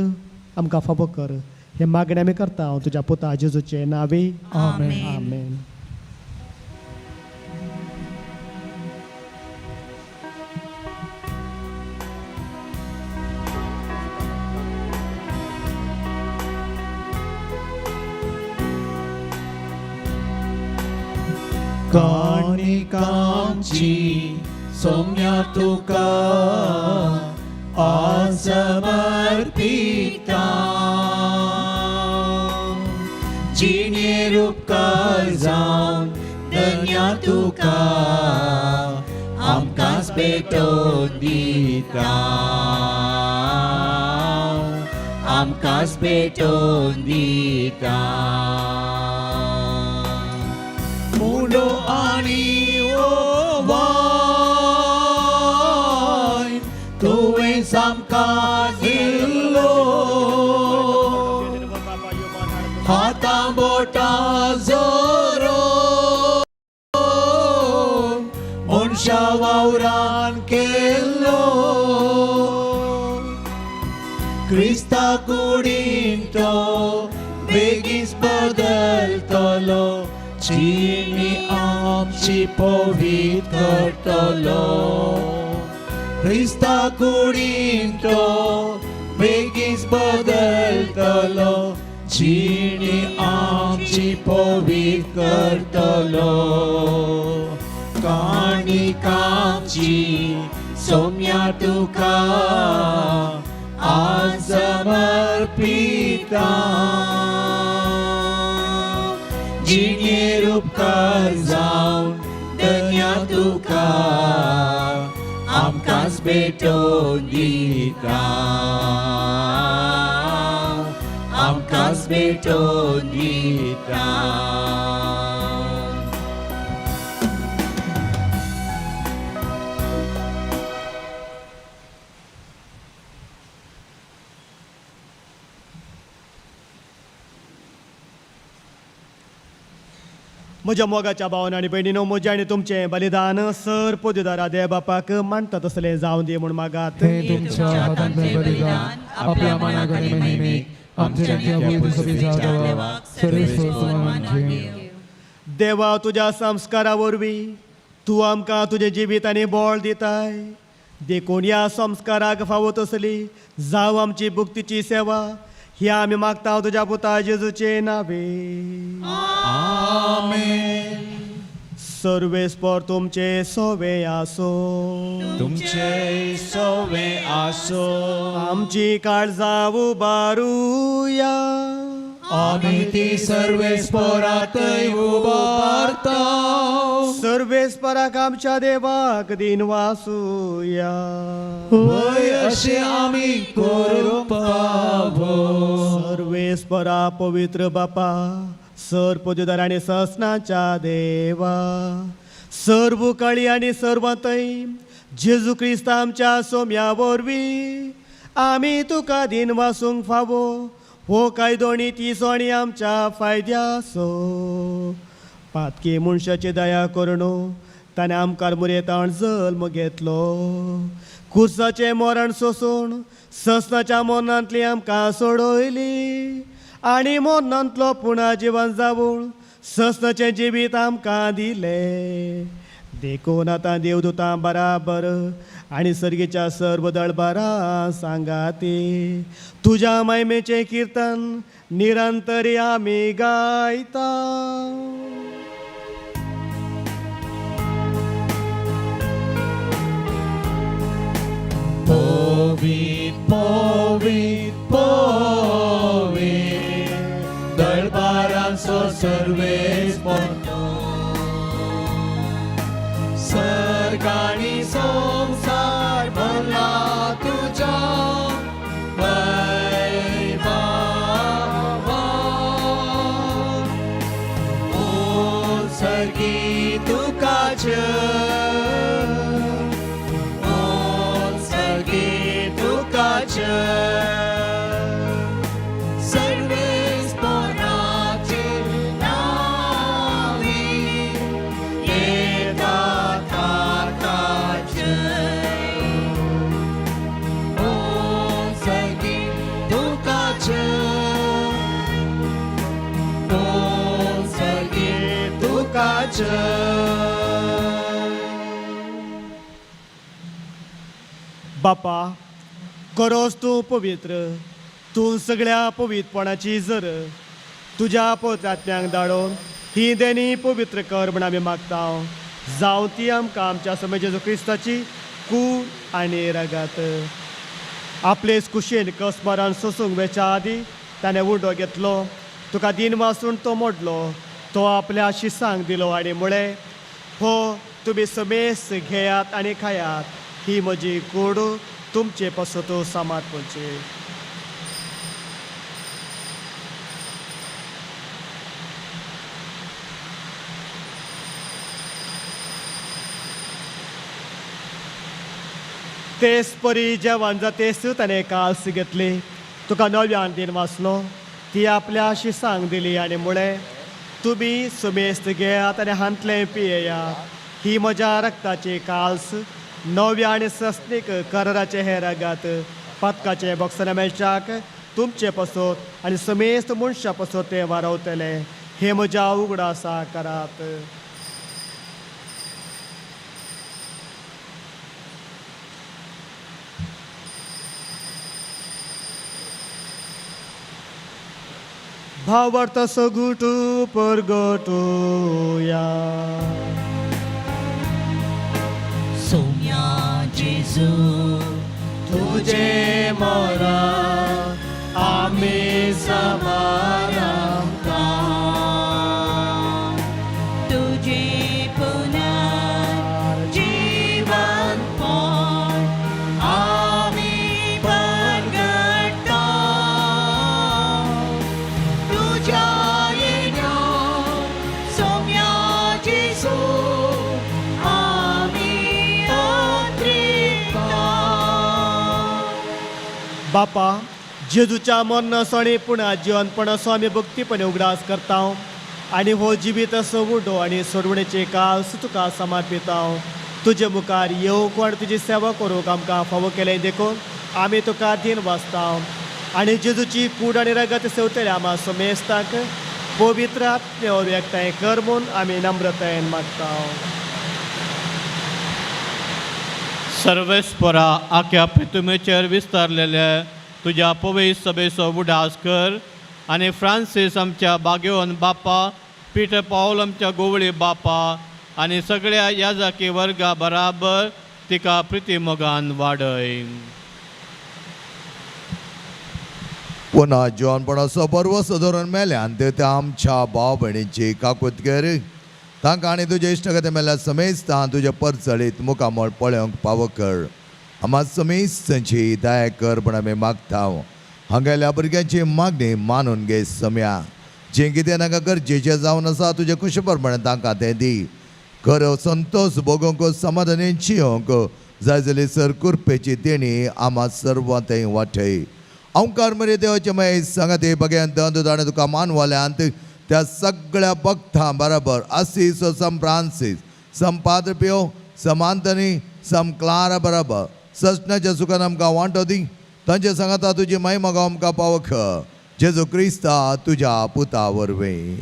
आमकां फावो कर. हे मागणी आमी करता हांव तुज्या पुता जेजूचे नांवे. आमेन. आमेन. काणिकांची सौम्या तुका समर्पिता, जिणे उपकार जावन धन्या तुका आमकांच भेटोवन दिता, आमकांच भेटोवन दिता. मुंडो आनी वायन तुवें सामकां दिल्लो, हातां बोटां जोरो मनशा वावरान केल्लो. क्रिस्ता कुडीन तो बेगीच बदलतलो, जिणी आमची पवित्र करतलो. क्रिस्ता कुडीन तो बेगीच बदलतलो, जिणी आमची पवित्र करतलो. काणिकांची सौम्या तुका आज समर्पिता जिणेर उपकार जावन धन्या तुका आमकांच भेटोवन दिता आमकांच भेटोवन दिता. म्हज्या मोगाच्या भावान आनी भयणीनो, म्हजें आनी तुमचें बलिदान सर पोदेदारा देव बापाक मानता तसलें जावं दी म्हूण मागात. हे तुमच्या हातांतलें बलिदान आपल्या मनाक आनी महिमेक आमच्या देवाक सर्वेस्पर घेवं. देवा, तुज्या संस्कारा वरवीं तूं आमकां तुजें जिवीत आनी बळ दिताय, देखून ह्या संस्काराक फावो तसली जावं आमची भक्तीची सेवा ही आमी मागता तुज्या पुता जेजूचे नावे. आमेन. सर्वेस्पर तुमचे सोवे आसो. तुमचे सोवे आसो. आमची काळजां उबारुया. आमी ती सर्वेस्परातय उबारता. सर्वेस्पराक आमच्या देवाक दिन वासुया. वय अशें आमी करूंक फावो. सर्वेस्परा पवित्र बापा, सर पदवीधर आनी ससनाच्या देवा, सर्व काळी आनी सर्वांतय जेजू क्रिस्त आमच्या सोम्या वरवीं आमी तुका दिन वासूंक फावो हो कायदो आनी ती सोणी आमच्या फायद्याचो. पातकी मनशाची दया करून ताणें आमकां मुरेताण जल्म घेतलो, कुर्साचें मरण सोसून ससनाच्या मरणांतली आमकां सोडयली आनी मरणांतलो पुणा जिवन जावन ससनाचें जिवीत आमकां दिलें. देखून आतां देवदूतां बराबर आनी सर्गीच्या सर्व दळबारा सांगाती तुज्या महिमेचें किर्तन निरंतर आमी गायता. पवित पवित पवित दळबारांचो सर्वेस्पर सर्ग आनी संवसार भरला तुज्या वैभवान. ओ सर्गी तुका जय, ओ सर्गी तुका जय. सर्वेस्पराचे नावे येता ताका जय. ओ सर्गी तुका जय, ओ सर्गी तुका जय. बापा, करोस तूं पवित्र, तूं सगळ्या पवित्रपणाची जर तुज्या पवित्र धाडून ही देणी पवित्र कर म्हण आमी मागता. जावं ती आमकां आमच्या समय जेजू क्रिस्ताची कूड आनी रगात. आपलेच कुशीन कसमरान सोसूंक वेच्या आदी ताणें उंडो घेतलो, तुका दिन वासून तो मोडलो, तो आपल्या शिसांक दिलो आनी म्हळें, हो तुमी समेस्त घेयात आनी खायात, ही म्हजी कूड तुमचे पासत समर्पणची. तेच परी जेवण जातेच ताणें काल्स घेतली, तुका नव्यान दिन वाचलो, ती आपल्या शिसांक दिली आनी म्हळें, तुमी सुमेस्त घेयात आनी हांतलें पियेयात, ही म्हज्या रक्ताची काल्स नव्या आनी सस्नीक कराराचे हे रगात पातकाचे बक्षां मेळच्याक तुमचे पासत आनी समेस्त मनशां पासत तें वारवतले. हे म्हज्या उगडासा करात. भावार्थ सगुटू परगटूया. सोम्या जेजू तुझे मोरा आमी समारंभता. तुझे पुनर्जीवनपण आमी परगटता. तुझ्या येण्या सोम्या जेजू आमी अतृप्ता. बापा, जेजूच्या मरणाचो आनी पुणा जिवनपणाचो आमी भक्तीपणे उगडास करता आनी हो जिवीत असो उडो आनी सोडवणेचे कास तुका समर्पिता. तुजे मुखार येवंक आनी तुजी सेवा करूंक आमकां फावो केलें देखून आमी तुका दीन वाचता. आनी जेजूची कूड आनी रगत सेवतले आमा समेस्तांक पवित्र आत्म्यावर एकठांय कर म्हूण आमी नम्रतायेन मागता. सर्वेस्परा, आख्या पितुमेचेर विस्तारलेले तुज्या पवित्र सभेचो उडास कर आनी फ्रांसीस आमच्या बागेवन बापा, पिटर पावल आमच्या गोवळी बापा आनी सगळ्या याजाकी वर्गा बराबर तिका प्रिती मोगान वाडय. पुन्हा जिवनपणाचो बरवसो धरून मेल्यान ते आमच्या भाव भयणीची काकूत कर. तांकां आनी तुजे इश्टगते मेल्या समेस्तां तुजे परचळीत मुखामळ पळोवंक पावो कर. आमा समेस्तांची दया कर म्हण आमी मागता. हांगेल्या भुरग्यांची मागणी मानून घे सम्या. जें कितें तांकां गरजेचें जावन आसा तुजे खुशी प्रमाणे तांकां तें दी. खरो संतोश भोगोवंक समाधानी जियोंक जाय जाल्यार सर कृपेची देणी आमा सर्वां थंय वाटय. अंकार मरे देवाचे मय सांगाते बघ्यान दंद ताणें तुका मानवाल्यांत त्या सगळ्या भक्तां बराबर आसीस सम फ्रांसीस सम पाद्र पियो सम आंतनी सम क्लारा बराबर ससनाच्या सुखान आमकां वांटो दी. तांचे सांगाता तुजी महिमा गांव आमकां पावक जेजू क्रिस्ता तुज्या पुता वरवीं.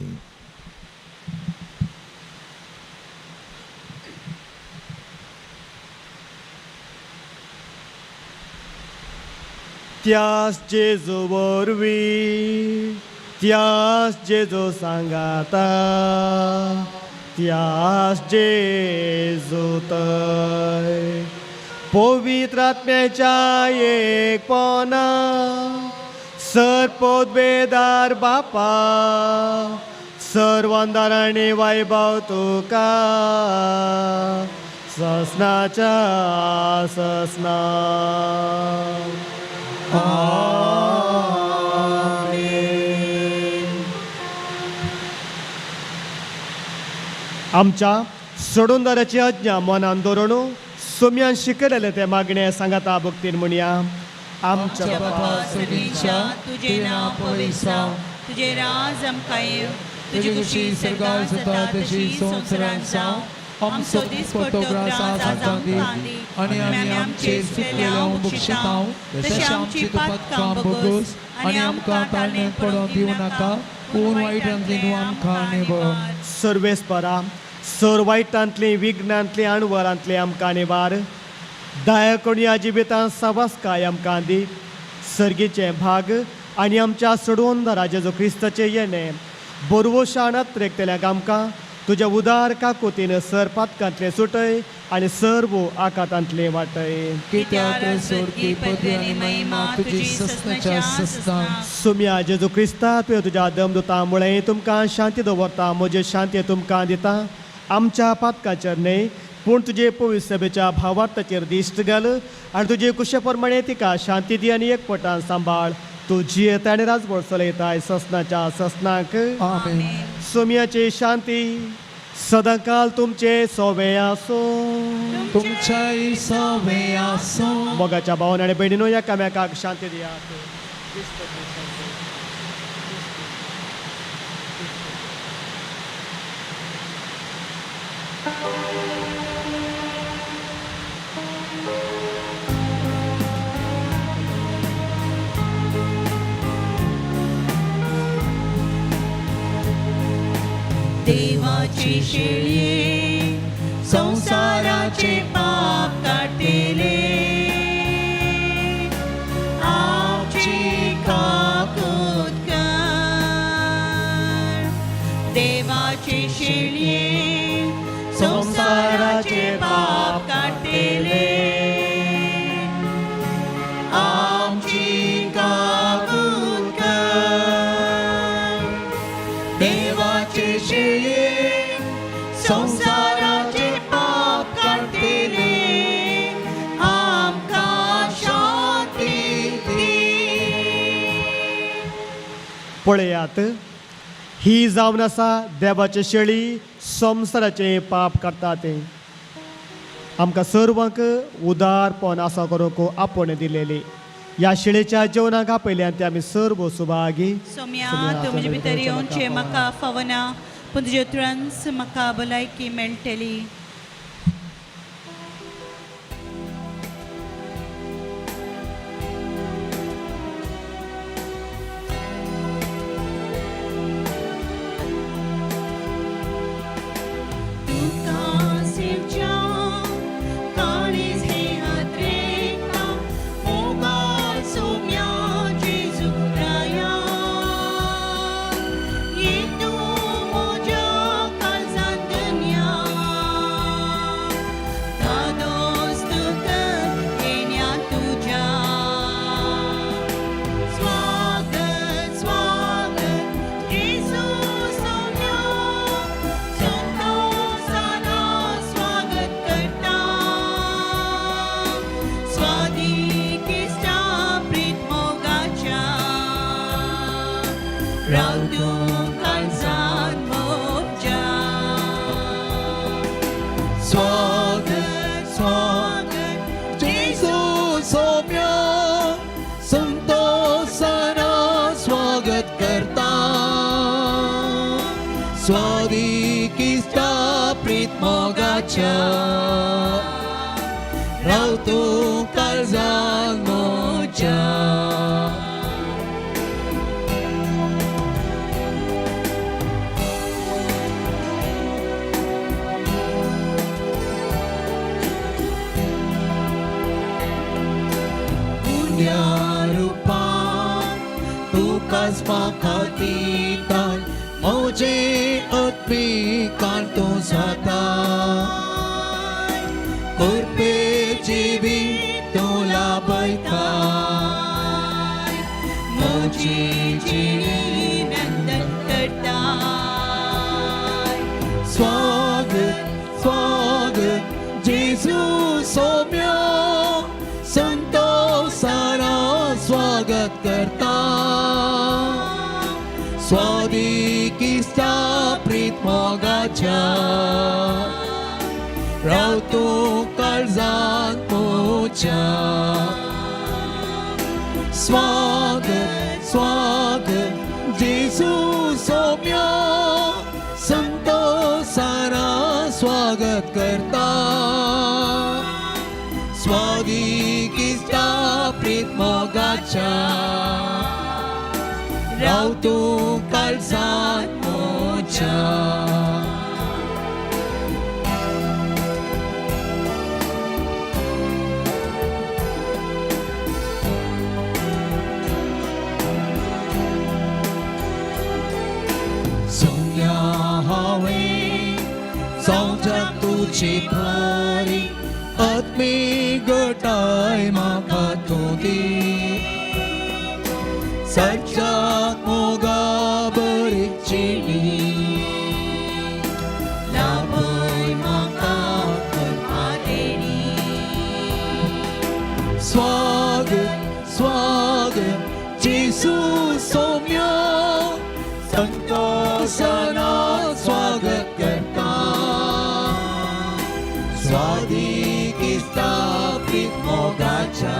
त्यास जेजू वरवीं, त्यास जेजू सांगाता, त्यास जेजू तय पवित्र आत्म्याच्या एकपणा सर पदवेदार बापा सर्वांदाराने वैभव तुका ससनाच्या ससना. आमच्या सोडूनदाराची आज्ञा मनान दवरून सोम्यान शिकयलेले ते मागणे सांगाता भक्तीन म्हणया. आमच्या बापा सर्वेशा, तुझे नाव पवित्र जावं, तुझे राज आमकां येवं, तुजी खुशी स्वर्गार जाता तशी संवसारांत जावं. आमचो दिसपट्टो ग्रास आज आमकां दी आनी आमी आमचे चुकलेल्यांव बक्षितांव तशें आमची पातकां बगस आनी आमकां ताळणेंत पडोवंक दिवं नाका, पूण वायटांतली तूं आमकां निवार. सर्वेस्परा, सर वायटांतली विघ्नांतली अणवरांतली आमकां निवार. दया करून ह्या जिवितांत सवासकाय आमकां दी. सर्गीचें भाग आनी आमच्या सोडवणदारा जेजू क्रिस्ताचें येणें बरवशान अत्रेकतल्याक आमकां तुज्या उदार काकुतीन सर पातकांतलें सुटय आनी सर्व आकातांतलें वाटय. कित्याक स्वर्गी पदवी आनी महिमा तुजी ससनाच्या ससना. सुम्या जेजू क्रिस्ता, तुवें तुज्या दमदुता मुळे तुमकां शांती दवरता, म्हजे शांती तुमकां दिता. आमच्या पातकाचेर न्हय पूण तुजे पवित्र सभेच्या भावार्थाचेर दिश्ट घाल आनी तुजे कुशे प्रमाणे तिका शांती दी आनी एकपटान सांबाळ. तूं जियेता आनी राजवट चलयताय ससनाच्या ससनाक. आमेन. सोम्याची शांती सदांकाल तुमचे सोवे आसूं. तुमच्याय सोवे आसूं. मोगाच्या भावन आनी भयणीनो, एकामेकाक शांती दियात. देवाची शेळये संवसाराचे पाप काडटेले, आमची काकूत कर. देवाची शेळये संवसाराचे पाप काडटेले, शेळये संवसाराचे पाप काडटले आमकां शांती दी. पळयात, ही जावन आसा देवाचे शेळी, संवसाराचे पाप काडटा तें. आमकां सर्वांक उदारपण आसा करूंक आपोवणें दिलेली ह्या शेळेच्या जेवणाक आपयल्यान ते आमी सर्व सुभागी. सोम्या, तूं म्हजे भितर येवचें म्हाका फावना, पूण तुजे उतरांच म्हाका भलायकी मेळटली. तुका सेवच्या काळीज हें हातरेकता, मोगाळ सोम्या जेजू राया, ये तूं म्हज्या काळजांत धन्या, धादोस तुका येण्या तुज्या. स्वागत स्वागत जेजू सोम्या, संतोषाना स्वागत करता, स्वादीक इश्टा प्रीत मोगाच्या, राव तूं काळजांत म्हज्या. स्वागत स्वागत जेजू सोम्या, संतोषाना स्वागत करता, स्वादीक इश्टा प्रीत मोगाच्या, राव तूं काळजांत म्हज्या. पुण्या रुपान तुकाच म्हाका दिताय, म्हजे आत्मिकान तूं जाता, कृपे जिवीत तूं लाभयताय, म्हजी जिणी नंदन करताय. स्वागत स्वागत जेजू सोम्या, संतोषाना स्वागत करता, स्वादीक इश्टा प्रीत मोगाच्या, राव तूं काळजांत म्हज्या. स्वागत स्वागत जेजू सोम्या, संतोषाना स्वागत करता, स्वादीक इश्टा प्रीत मोगाच्या, राव तूं काळजांत म्हज्या. सोम्या हांवें जावच्या तुजी खरी आत्मीक गटाय म्हाका तूं दी, सच्चाक मोगा बरी जिणी लाभय म्हाका कृपा देणी. स्वागत स्वागत जेजू सोम्या, संतोषाना स्वागत करता, स्वादीक इश्टा प्रीत मोगाच्या,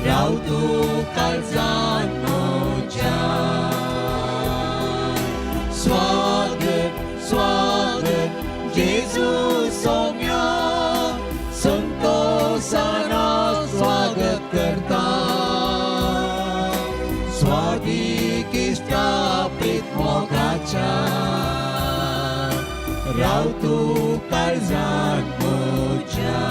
राव तूं काळजांत म्हज्या. स्वागत स्वागत जेजू सोम्या, संतोषाना स्वागत करता, स्वादीक इश्टा प्रीत मोगाच्या, राव तूं काळजांत म्हज्या.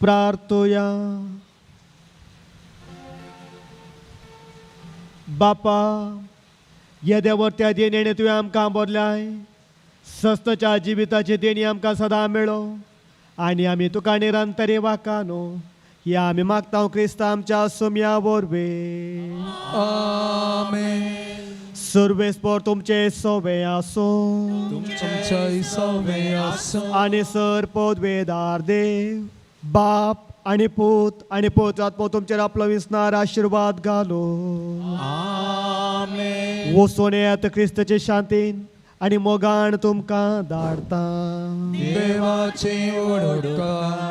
प्रार्थोया. बापा, येद्या वर्त्या देणें तुवें आमकां बदलाय, सस्तच्या जिविताची देणी आमकां सदां मेळो आनी आमी तुका निरंतरी वाका न्हू, ही आमी मागता क्रिस्ता आमच्या सुम्या वरवीं. आमेन. सर्वेस्पर तुमचे सोवे आसूं, तुमच्याय सवे आसूं. आनी सर पदवेदार देव बाप आनी पूत आनी पवित्र आत्मो तुमचेर आपलो विसनार आशिर्वाद घालो. आमेन. वचून येयात क्रिस्ताचे शांतीन आनी मोगान तुमकां धाडता. देवाचे ओडकार.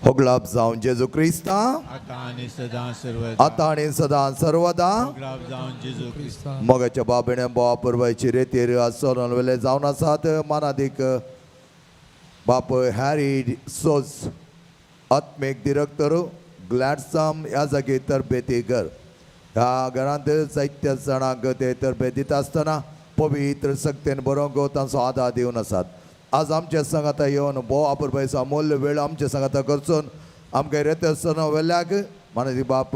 होगलाप जावन जेजू क्रिस्ता, आतां आनी सदां सर्वदा. आतां आनी सदां सर्वदा. होगलाप जावन जेजू क्रिस्ता. मोगाच्या बाबेणे बोवा पुरवायची रेतीर सोनल वेले जावन आसात मानादीक बाप हॅरी सोज, आत्मीक दिरक्तर ग्लॅडसम ह्या जागे तरबेती घर. ह्या घरांत जायत्या जाणांक ते तरबेत दिता आसतना पवित्र सक्तेन बरोवंक तांचो आदार दिवन आसात. आज आमच्या सांगाता येवन भोव अपुरबायेचो अमूल्य वेळ आमच्या सांगाता करचून आमकां रेत आसतना वेल्याक मानादीक बाप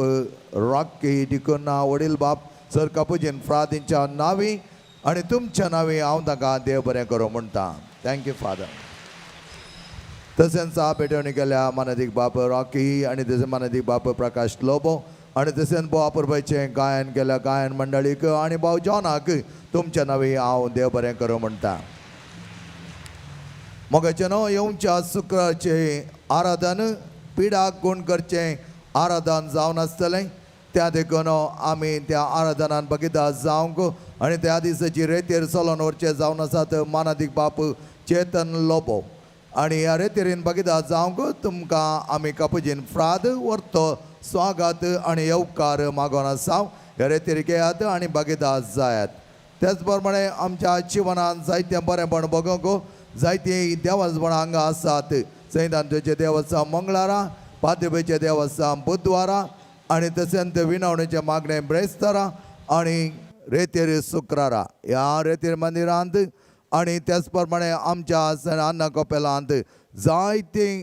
रॉकी डिकोना वडील बाप सर कापुजीन फ्रादींच्या नांवी आनी तुमच्या नांवी हांव तांकां देव बरें करूं म्हणटा. Thank you father. तशेंच पेटवणी केल्या मानादीक बाप रॉकी आनी तशें मानादीक बाप प्रकाश लोबो आनी तशेंच भोव अपुरबायेचें गायन केल्या गायन मंडळीक आनी भाव जॉनाक तुमच्या नांवी हांव देव बरें करूं म्हणटा. मोगाचें न्हू येवच्या शुक्राचें आराधन पिडाक गुण करचें आराधन जावन आसतलें, त्या देखून आमी त्या आराधनान भगिता जावंक आनी त्या दिसाची रेतीर चलोवन व्हरचें जावन आसात मानादीक बाप चेतन लोबो आनी ह्या रेतीरीन भगिता जावंक तुमकां आमी कापुजीन फ्राद व्हरतो स्वागत आनी येवकार मागोन आसा. ह्या रेतीर घेयात आनी भगिता जायात. त्याच प्रमाणे आमच्या जिवनान जायतें बरेंपण भोगोवंक जायतीं देवस्पणां हांगा आसात. सेंट आंतोनीचें देवस्थान मंगळारा, पाद्रबेचें देवस्थान बुधवारा आनी तशेंच विनवणेचें मागणें ब्रेस्तारा आनी रेतीर शुक्रारा ह्या रेतीर मंदिरांत आनी त्याच प्रमाणे आमच्या अन्न कपेलांत जायतीं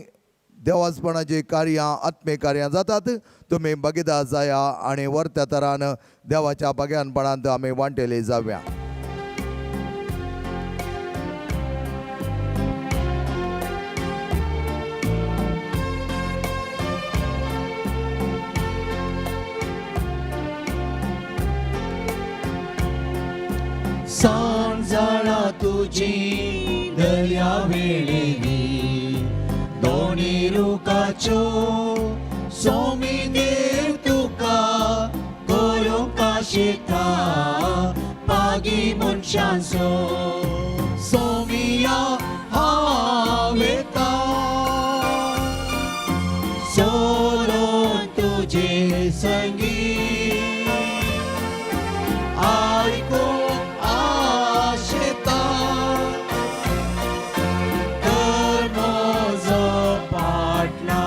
देवस्पणाचीं कार्यां आत्मीक कार्यां जातात. तुमी भगिता जाया आनी वर्त्या तरान देवाच्या भाग्यानपणांत आमी वांटेली जावया. सांजाळा तुजी दर्या वेळेली दोनी रुखाच्यो सोमी देव तुका करूंक आशेता पागी मनशांचो सोमिया हांव येता सोरोन तुजे संगी आयकूंक आशेता कर म्हजो पाटला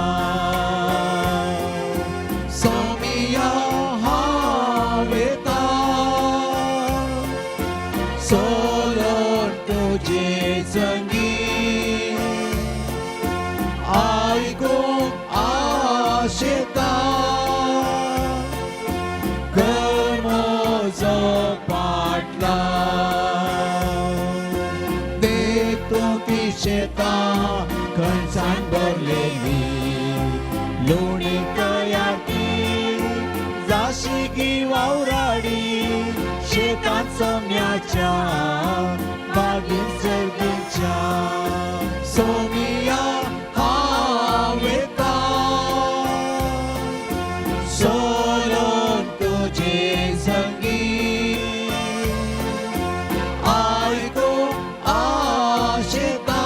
सोमिया हांव येता सोरोन तुजे संगी आयकूंक आशेता कर म्हजो पाटला देख तूं ती शेतां खणसाण भरलेली लोणी तयार ती जाशी गी वावराडी शेतांत सोम्याच्या बागेंत सर्गीच्या सोमिया हांव येता सोरोन तुजे संगी आयकूंक आशेता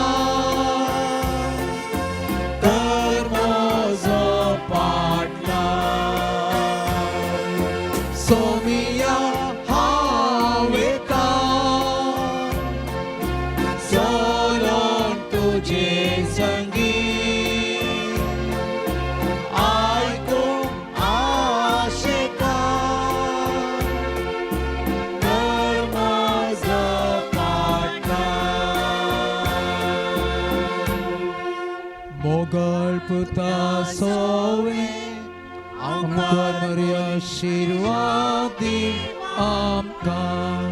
कर म्हजो पाटला सोमिया हांव येता सोरोन तुजे सर्गा सोवे आमकां मरिया आशीर्वाद दी आमकां.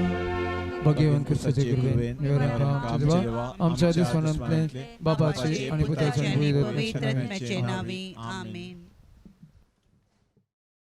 भगवान क्रिस्ताचे कृपेन आमच्या देवा आमच्या दुस्मानांतले बापाचे आणि पुताचे आणि पवित्र पवित्र आत्म्याचे नावे आमेन.